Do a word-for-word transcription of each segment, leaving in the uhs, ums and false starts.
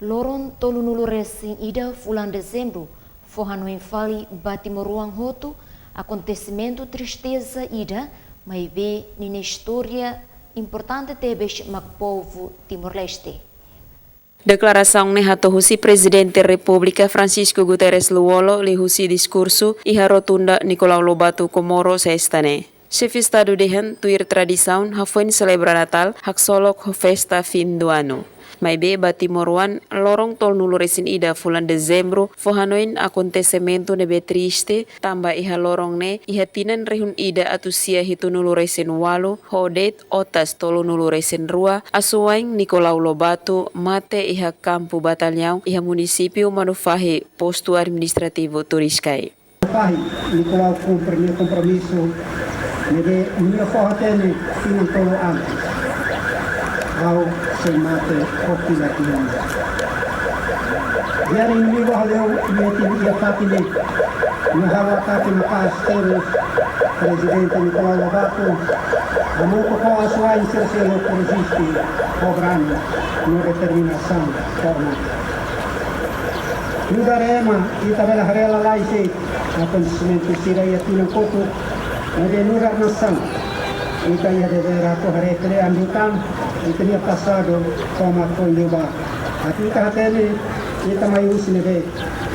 Loron tolunulu resin ida fulan Dezembru fó hanoin fali ba timoroan hotu akontesimentu tristeza ida, maibé ninia istória importante tebes mak povu Timor-Leste. Deklarasaun ne'e hato'o husi Prezidente Repúblika Francisco Guterres Lú-Olo liuhusi diskursu iha Rotunda Nicolau Lobato Comoro Sesta ne'e. Xefe Estadu dehan tuir tradisaun hafoin selebra Natál haksolok ho festa fim do ano. Maibé ba timoroan, loron tolunulu resin ida fulan Dezembru fó hanoin akontesimentu ne'ebé triste, tanba iha loron ne'e iha tinan rihun ida atus sia hitunulu resin ualu ho de'it otas tolunulu resin rua, asuwa'in Nicolau Lobato mate iha kampu batallaun iha munisípiu Manufahi, postu administrativu Turiscai. Manufahi, Nicolau kumpre nia kompromisu ne'ebé nia fó hatene tinan tolu antes. Ha'u sei mate ho fila tinan. Di'ak, inimigu hale'u metin iha fatin ne'e, no halo atake maka'as tebes Prezidente Nicolau Lobato, hamutuk ho asuwa'in sira seluk reziste ho brani no determinasaun tomak. Nu'udar ema, ita bele haree lalais de'it akontesimentu sira iha tinan kotuk, maibé nu'udar nasaun, ita iha devér atu haree kle'an liután ita-nia pasadu tomak foin liubá. Atu ita hatene ita mai husi ne'ebé,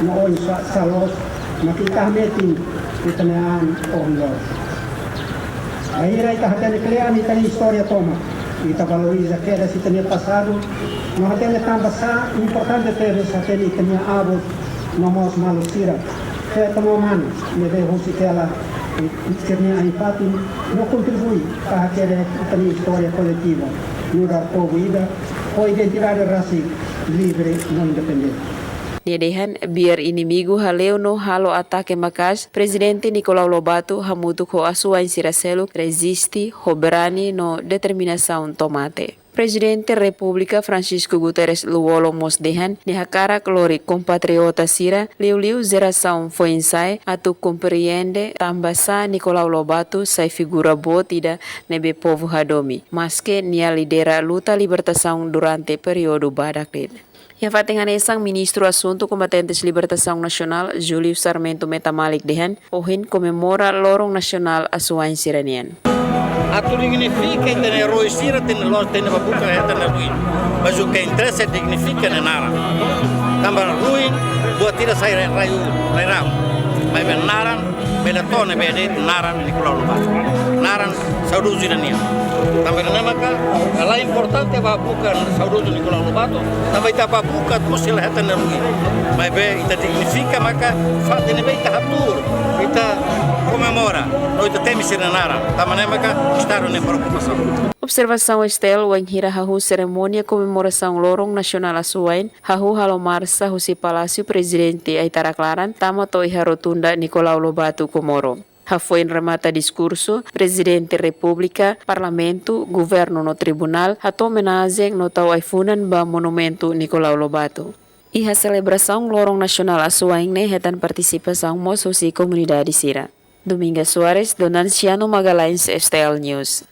no oinsá, sá loos mak ita hametin ita-nia an ohin loron. Bainhira ita hatene kle'an ita-nia istória tomak, ita valoriza kedas ita-nia pasadu, no hatene tanba sá importante tebes hatene ita-nia avós no mós maluk sira, feto no mane, ne'ebé husik hela sira-nia ain-fatin no kontribui ba hakerek ita-nia istória koletivu nu'udar povu ida ho identidade rasik, livre no independente. Nia dehan, biar inimigu hale'u no halo atake maka'as, Prezidente Nicolau Lobato hamutuk ho asuwa'in sira seluk reziste ho brani no determinasaun to'o mate. Prezidente Repúblika Francisco Guterres Lú-Olo mós dehan, nia hakarak lori kompatriota sira, liuliu jerasaun foin-sa'e, atu komprende tanba sá Nicolau Lobato sai figura boot ida ne'ebé povu hadomi, maske nia lidera luta libertasaun durante períodu badak de'it. Iha fatin hanesan, Ministru Asuntu Kombatentes Libertasaun Nasionál, Júlio Sarmento Metamalik dehan, ohin komemora loron nasionál asuwa'in sira-nian. Atu dignifika ita-nia eroi sira, tenke lori, tenke bá buka hetan nia ruin. Mas o que interessa é dignifika nia naran. Tanba ruin, buat ida sai rai, rai, rai rau. Maibé naran, bele to'o ne'ebé de'it naran Nicolau Lobato. Naran saudozu ida-nian. Tanba ne'e maka, la importante bá buka saudozu Nicolau Lobato, tanba ita bá buka atu mós sei la hetan nia ruin. Maibé ita dignifika maka fatin ne'ebé ita hatuur, ita komemora, no ita temi sira-nia naran. Tanba ne'e maka Estadu nia preokupasaun. Observasaun S T L wainhira hahú serimónia komemorasaun Loron Nasionál Asuwa'in, hahú halo marsa husi Palásiu Prezidente Aitarak laran, tama to'o iha Rotunda Nicolau Lobato Comoro. Hafoin remata diskursu, Prezidente Repúblika, Parlamentu, Governu no Tribunál hato'o omenajen no tau ai-funan ba Monumentu Nicolau Lobato. Iha selebrasaun Loron Nasionál Asuwa'in ne'e hetan partisipasaun mós husi komunidade sira. Dominga Soares, Donanciano Magalhães, S T L News.